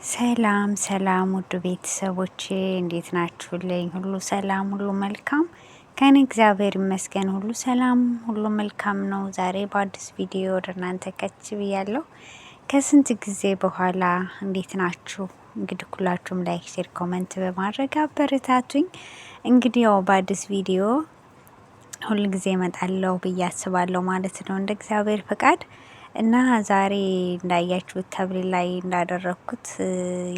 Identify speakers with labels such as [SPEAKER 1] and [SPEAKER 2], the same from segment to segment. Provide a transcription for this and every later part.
[SPEAKER 1] ሰላም ሰላም ውድ ቤተሰቦቼ እንዴት ናችሁልኝ? ሁሉ ሰላም፣ ሁሉ መልካም ከኔ እግዚአብሔር ይመስገን ሁሉ ሰላም፣ ሁሉ መልካም ነው። ዛሬ በአዲስ ቪዲዮ ወደ እናንተ ከች ብያለሁ። ከስንት ጊዜ በኋላ እንዴት ናችሁ? እንግዲህ ሁላችሁም like፣ share፣ comment በማድረግ አበረታቱኝ። እንግዲህ ያው በአዲስ ቪዲዮ ሁል ጊዜ እመጣለሁ ብዬ አስባለሁ ማለት ነው እንደ እግዚአብሔር ፈቃድ እና ዛሬ እንዳያችሁት thumbnail ላይ እንዳደረግኩት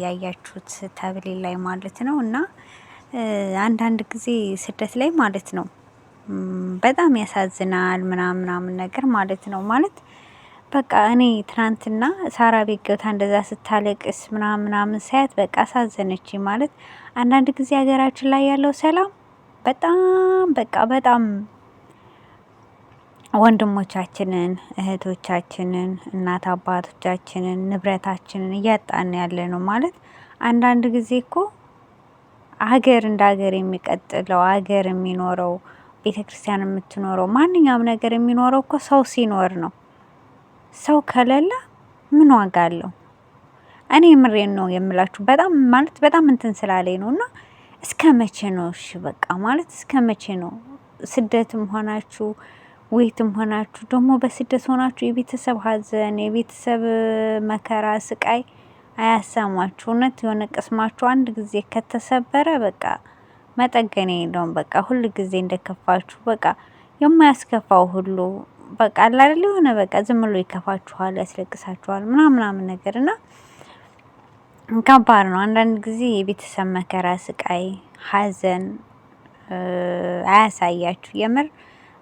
[SPEAKER 1] ያያችሁት thumbnail ላይ ማለት ነው። እና አንዳንድ ጊዜ ስደት ላይ ማለት ነው በጣም ያሳዝናል ምናምን ምናምን ነገር ማለት ነው። ማለት በቃ እኔ ትናንትና ሳራ ቤት ገብታ እንደዛ ስታለቅስ ምናምን ምናምን ሳያት በቃ አሳዘነች። ማለት አንዳንድ ጊዜ ሀገራችን ላይ ያለው ሰላም በጣም በቃ በጣም ወንድሞቻችንን እህቶቻችንን እናት አባቶቻችንን ንብረታችንን እያጣን ያለ ነው። ማለት አንዳንድ ጊዜ እኮ ሀገር እንደ ሀገር የሚቀጥለው ሀገር የሚኖረው ቤተ ክርስቲያን የምትኖረው ማንኛውም ነገር የሚኖረው እኮ ሰው ሲኖር ነው። ሰው ከሌለ ምን ዋጋ አለው? እኔ ምሬን ነው የምላችሁ። በጣም ማለት በጣም እንትን ስላለኝ ነው። እና እስከ መቼ ነው? እሺ በቃ ማለት እስከ መቼ ነው ስደትም ሆናችሁ ውይትም ሆናችሁ ደግሞ በስደት ሆናችሁ የቤተሰብ ሐዘን የቤተሰብ መከራ ስቃይ አያሰማችሁ። እውነት የሆነ ቅስማችሁ አንድ ጊዜ ከተሰበረ በቃ መጠገን የለውም። በቃ ሁል ጊዜ እንደከፋችሁ በቃ የማያስከፋው ሁሉ በቃ አለ አይደል የሆነ በቃ ዝም ብሎ ይከፋችኋል፣ ያስለቅሳችኋል ምናምን ምናምን ነገር እና ከባድ ነው። አንዳንድ ጊዜ የቤተሰብ መከራ ስቃይ፣ ሐዘን አያሳያችሁ የምር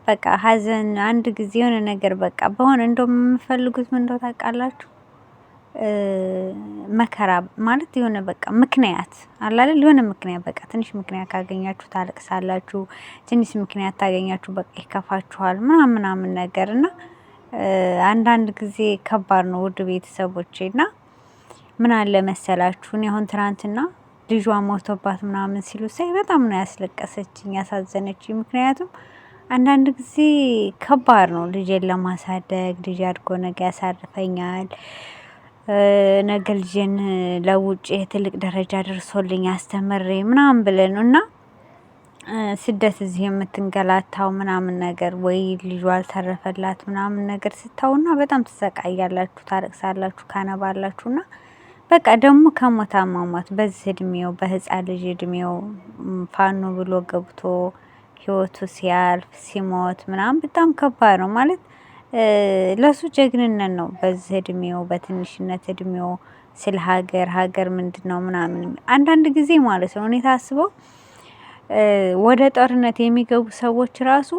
[SPEAKER 1] በቃ ሀዘን አንድ ጊዜ የሆነ ነገር በቃ በሆነ እንደው የምፈልጉት ምን እንደው ታውቃላችሁ፣ መከራ ማለት የሆነ በቃ ምክንያት አለ አይደል? የሆነ ምክንያት በቃ ትንሽ ምክንያት ካገኛችሁ ታለቅሳላችሁ፣ ትንሽ ምክንያት ታገኛችሁ በቃ ይከፋችኋል ምናምን ምናምን ነገር እና አንዳንድ ጊዜ ከባድ ነው ውድ ቤተሰቦቼ። እና ምን አለ መሰላችሁ እኔ አሁን ትናንትና ልጇ ሞቶባት ምናምን ሲሉ ሳይ በጣም ነው ያስለቀሰችኝ ያሳዘነችኝ። ምክንያቱም አንዳንድ ጊዜ ከባድ ነው ልጄን ለማሳደግ። ልጅ አድጎ ነገ ያሳርፈኛል፣ ነገ ልጄን ለውጭ ትልቅ ደረጃ ደርሶልኝ አስተምሬ ምናምን ብለን እና ስደት እዚህ የምትንገላታው ምናምን ነገር ወይ ልጇ አልተረፈላት ምናምን ነገር ስታውና በጣም ትሰቃያላችሁ፣ ታለቅሳላችሁ፣ ካነባላችሁና በቃ ደግሞ ከሞት አሟሟት በዚህ እድሜው በህፃን ልጅ እድሜው ፋኖ ብሎ ገብቶ ህይወቱ ሲያልፍ ሲሞት ምናምን በጣም ከባድ ነው። ማለት ለሱ ጀግንነት ነው። በዚህ እድሜው በትንሽነት እድሜው ስለ ሀገር ሀገር ምንድን ነው ምናምን አንዳንድ ጊዜ ማለት ነው እኔ ታስበው ወደ ጦርነት የሚገቡ ሰዎች ራሱ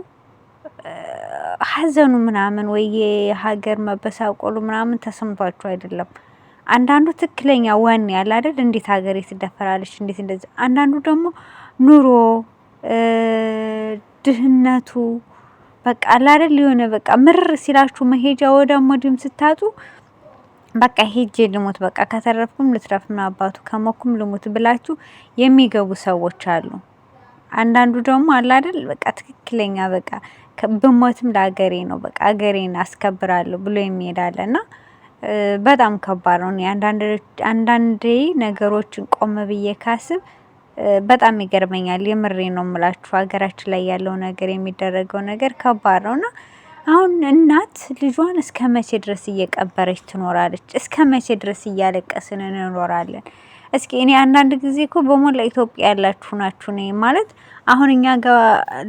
[SPEAKER 1] ሀዘኑ ምናምን ወይ የሀገር መበሳቆሉ ምናምን ተሰምቷቸው አይደለም። አንዳንዱ ትክክለኛ ወኔ ያለ አይደል? እንዴት ሀገሬ ትደፈራለች? እንዴት እንደዚህ። አንዳንዱ ደግሞ ኑሮ ድህነቱ በቃ አለ አይደል የሆነ በቃ ምር ሲላችሁ መሄጃ ወደ ሞድም ስታጡ በቃ ሄጄ ልሙት፣ በቃ ከተረፍኩም ልትረፍ ምን አባቱ ከሞኩም ልሙት ብላችሁ የሚገቡ ሰዎች አሉ። አንዳንዱ ደግሞ አለ አይደል በቃ ትክክለኛ በቃ ብሞትም ለሀገሬ ነው በቃ ሀገሬን አስከብራለሁ ብሎ የሚሄድ አለ እና በጣም ከባድ ነው። አንዳንዴ ነገሮችን ቆም ብዬ ካስብ በጣም ይገርመኛል። የምሬ ነው የምላችሁ ሀገራችን ላይ ያለው ነገር የሚደረገው ነገር ከባድ ነው እና አሁን እናት ልጇን እስከ መቼ ድረስ እየቀበረች ትኖራለች? እስከ መቼ ድረስ እያለቀስን እንኖራለን? እስኪ እኔ አንዳንድ ጊዜ እኮ በሞላ ኢትዮጵያ ያላችሁ ናችሁ እኔ ማለት አሁን እኛ ጋር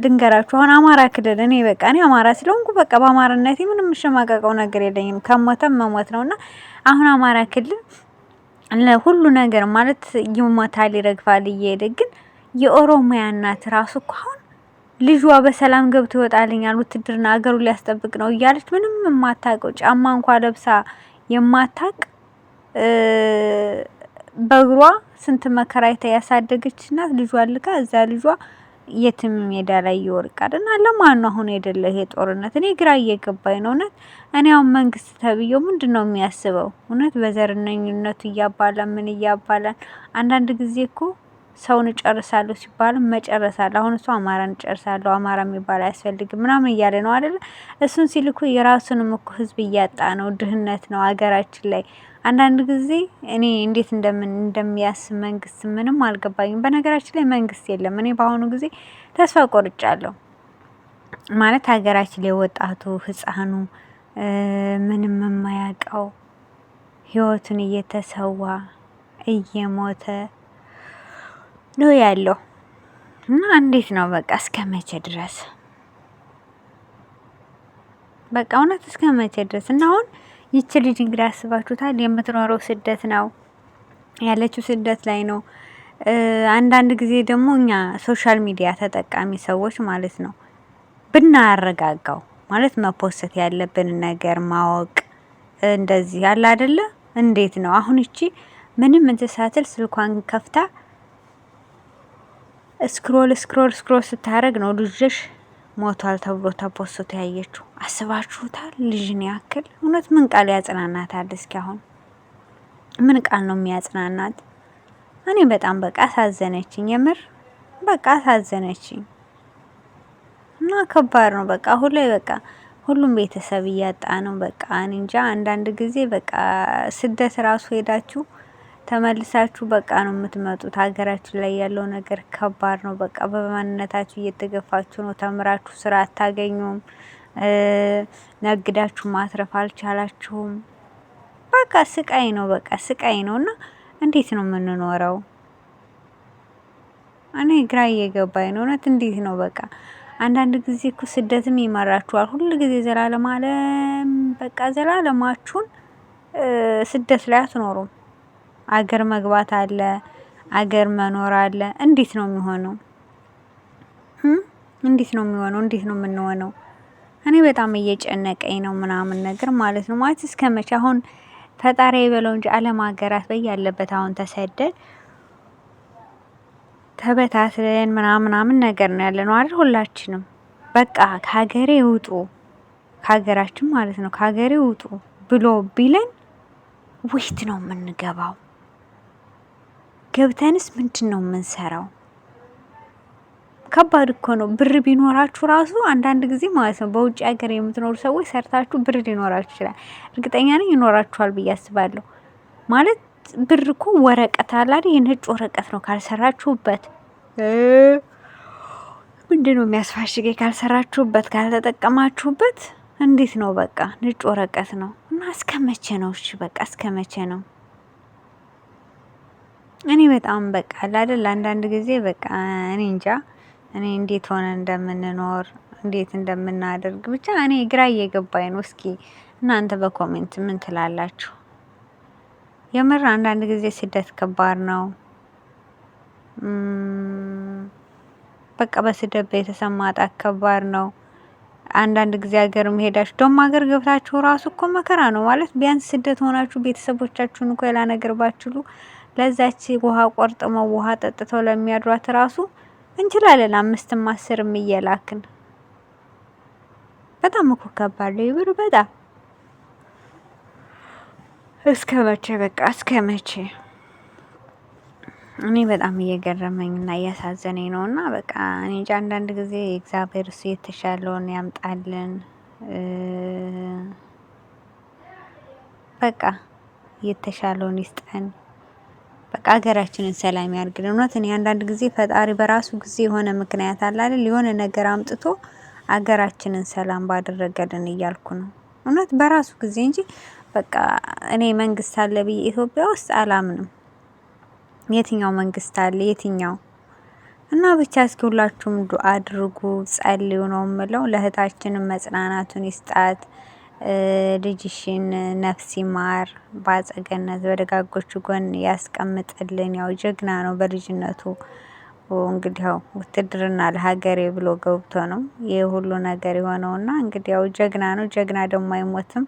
[SPEAKER 1] ልንገራችሁ፣ አሁን አማራ ክልል እኔ በቃ እኔ አማራ ስለሆንኩ በቃ በአማራነቴ ምንም የምሸማቀቀው ነገር የለኝም። ከሞተም መሞት ነውና አሁን አማራ ክልል ሁሉ ነገር ማለት ይሞታል፣ ይረግፋል እየሄደ ግን የኦሮሚያ እናት ራሱ እኮ አሁን ልጇ በሰላም ገብቶ ይወጣልኛል ውትድርና አገሩ ሊያስጠብቅ ነው እያለች ምንም የማታውቀው ጫማ እንኳ ለብሳ የማታውቅ በእግሯ ስንት መከራ ያሳደገች እናት ልጇ ልካ እዛ ልጇ የትም ሜዳ ላይ ይወርቃል። እና ለማን ነው አሁን የደለ ይሄ ጦርነት? እኔ ግራ እየገባኝ ነው እውነት። እኔ አሁን መንግስት ተብዬው ምንድን ነው የሚያስበው? እውነት በዘረኝነቱ እያባላን ምን እያባላን። አንዳንድ ጊዜ እኮ ሰውን እጨርሳለሁ ሲባል መጨረስ አለ። አሁን እሱ አማራን እጨርሳለሁ፣ አማራ የሚባል አያስፈልግም ምናምን እያለ ነው አይደለ? እሱን ሲልኩ የራሱንም እኮ ህዝብ እያጣ ነው። ድህነት ነው ሀገራችን ላይ። አንዳንድ ጊዜ እኔ እንዴት እንደምን እንደሚያስብ መንግስት ምንም አልገባኝም። በነገራችን ላይ መንግስት የለም። እኔ በአሁኑ ጊዜ ተስፋ ቆርጫለሁ። ማለት ሀገራችን ላይ ወጣቱ፣ ህፃኑ፣ ምንም የማያውቀው ህይወቱን እየተሰዋ እየሞተ ነው ያለው። እና እንዴት ነው በቃ እስከ መቼ ድረስ፣ በቃ እውነት እስከ መቼ ድረስ? እና አሁን ይቺ ልጅ እንግዲህ አስባችሁታል፣ የምትኖረው ስደት ነው ያለችው፣ ስደት ላይ ነው። አንዳንድ ጊዜ ደግሞ እኛ social media ተጠቃሚ ሰዎች ማለት ነው ብናረጋጋው፣ ማለት መፖሰት ያለብን ነገር ማወቅ እንደዚህ ያለ አይደለ? እንዴት ነው አሁን እቺ ምንም እንትን ሳትል ስልኳን ከፍታ scroll scroll scroll ስታደርግ ነው ልጅሽ ሞቷል ተብሎ ተፖስቶ ያየችው። አስባችሁታል? ልጅን ያክል እውነት ምን ቃል ያጽናናታል? እስኪ አሁን ምን ቃል ነው የሚያጽናናት? እኔ በጣም በቃ አሳዘነችኝ፣ የምር በቃ አሳዘነችኝ። እና ከባድ ነው በቃ አሁን ላይ በቃ ሁሉም ቤተሰብ እያጣ ነው። በቃ እኔ እንጃ፣ አንዳንድ ጊዜ በቃ ስደት ራሱ ሄዳችሁ ተመልሳችሁ በቃ ነው የምትመጡት። ሀገራችን ላይ ያለው ነገር ከባድ ነው። በቃ በማንነታችሁ እየተገፋችሁ ነው። ተምራችሁ ስራ አታገኙም። ነግዳችሁ ማትረፍ አልቻላችሁም። በቃ ስቃይ ነው። በቃ ስቃይ ነው። እና እንዴት ነው የምንኖረው? እኔ ግራ እየገባኝ ነው። እውነት እንዴት ነው በቃ አንዳንድ ጊዜ እኮ ስደትም ይመራችኋል። ሁል ጊዜ ዘላለም አለም በቃ ዘላለማችሁን ስደት ላይ አትኖሩም። አገር መግባት አለ፣ አገር መኖር አለ። እንዴት ነው የሚሆነው? እንዴት ነው የሚሆነው? እንዴት ነው የምንሆነው? እኔ በጣም እየጨነቀኝ ነው ምናምን ነገር ማለት ነው። ማለት እስከ መቼ አሁን ፈጣሪ የበለው እንጂ ዓለም ሀገራት በያለበት አሁን ተሰደን ተበታትለን ምናምን ምናምን ነገር ነው ያለነው አይደል? ሁላችንም በቃ ከሀገሬ ውጡ፣ ከሀገራችን ማለት ነው፣ ከሀገሬ ውጡ ብሎ ቢለን ወይት ነው የምንገባው? ገብተንስ ምንድን ነው የምንሰራው? ከባድ እኮ ነው። ብር ቢኖራችሁ ራሱ አንዳንድ ጊዜ ማለት ነው በውጭ ሀገር የምትኖሩ ሰዎች ሰርታችሁ ብር ሊኖራችሁ ይችላል። እርግጠኛ ነኝ ይኖራችኋል ብዬ አስባለሁ። ማለት ብር እኮ ወረቀት አለ አይደል? የነጭ ወረቀት ነው። ካልሰራችሁበት ምንድን ነው የሚያስፋሽገኝ? ካልሰራችሁበት፣ ካልተጠቀማችሁበት እንዴት ነው? በቃ ነጭ ወረቀት ነው። እና እስከ መቼ ነው? እሺ በቃ እስከ መቼ ነው? እኔ በጣም በቃ አለ አይደል አንዳንድ ጊዜ በቃ እኔ እንጃ፣ እኔ እንዴት ሆነ እንደምንኖር፣ እንዴት እንደምናደርግ ብቻ እኔ ግራ እየገባኝ ነው። እስኪ እናንተ በ comment ምን ትላላችሁ? የምር አንዳንድ ጊዜ ስደት ከባድ ነው። በቃ በስደት ቤተሰብ ማጣት ከባድ ነው። አንዳንድ ጊዜ ሀገር መሄዳችሁ ደግሞ ሀገር ገብታችሁ ራሱ እኮ መከራ ነው። ማለት ቢያንስ ስደት ሆናችሁ ቤተሰቦቻችሁን እኮ ሌላ ነገር ባችሉ ለዛች ውሃ ቆርጥመው ውሃ ጠጥተው ለሚያድሯት ራሱ እንችላለን 5ም 10ም እየላክን። በጣም እኮ ከባድ ነው የምር በጣም። እስከ መቼ በቃ እስከ መቼ? እኔ በጣም እየገረመኝና እያሳዘነኝ ነውና በቃ እኔ እንጃ። አንዳንድ ጊዜ እግዚአብሔር እሱ የተሻለውን ያምጣልን። በቃ የተሻለውን ይስጠን። በቃ ሀገራችንን ሰላም ያርግልን። እውነት እኔ አንዳንድ ጊዜ ፈጣሪ በራሱ ጊዜ የሆነ ምክንያት አለ አይደል? የሆነ ነገር አምጥቶ ሀገራችንን ሰላም ባደረገልን እያልኩ ነው። እውነት በራሱ ጊዜ እንጂ በቃ እኔ መንግስት አለ ብዬ ኢትዮጵያ ውስጥ አላምንም። የትኛው መንግስት አለ የትኛው? እና ብቻ እስኪ ሁላችሁም ዱአ አድርጉ፣ ጸልዩ ነው የምለው። ለእህታችንም መጽናናቱን ይስጣት። ልጅሽን ነፍስ ይማር፣ በአጸገነት በደጋጎቹ ጎን ያስቀምጥልን። ያው ጀግና ነው በልጅነቱ፣ እንግዲህ ያው ውትድርና ለሀገሬ ብሎ ገብቶ ነው ይህ ሁሉ ነገር የሆነውና እንግዲህ ያው ጀግና ነው። ጀግና ደግሞ አይሞትም።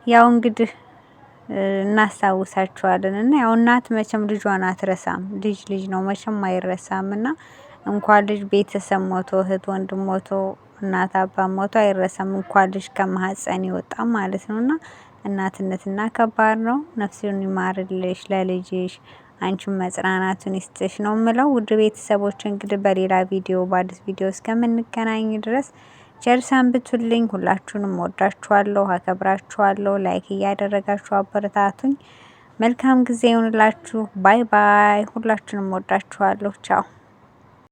[SPEAKER 1] ያው እንግዲህ እናስታውሳችኋለን። እና ያው እናት መቼም ልጇን አትረሳም። ልጅ ልጅ ነው መቼም አይረሳም። እና እንኳን ልጅ ቤተሰብ ሞቶ፣ እህት ወንድም ሞቶ፣ እናት አባት ሞቶ አይረሳም። እንኳን ልጅ ከማህፀን ይወጣ ማለት ነው። እና እናትነትና ከባድ ነው። ነፍሱን ይማርልሽ ለልጅሽ። አንቺም መጽናናቱን ይስጥሽ ነው ምለው። ውድ ቤተሰቦች እንግዲህ በሌላ ቪዲዮ በአዲስ ቪዲዮ እስከምንገናኝ ድረስ ቸር ሰንብቱልኝ። ሁላችሁንም ወዳችኋለሁ፣ አከብራችኋለሁ። Like እያደረጋችሁ አበረታቱኝ። መልካም ጊዜ ይሁንላችሁ። Bye bye። ሁላችሁንም ወዳችኋለሁ። ቻው።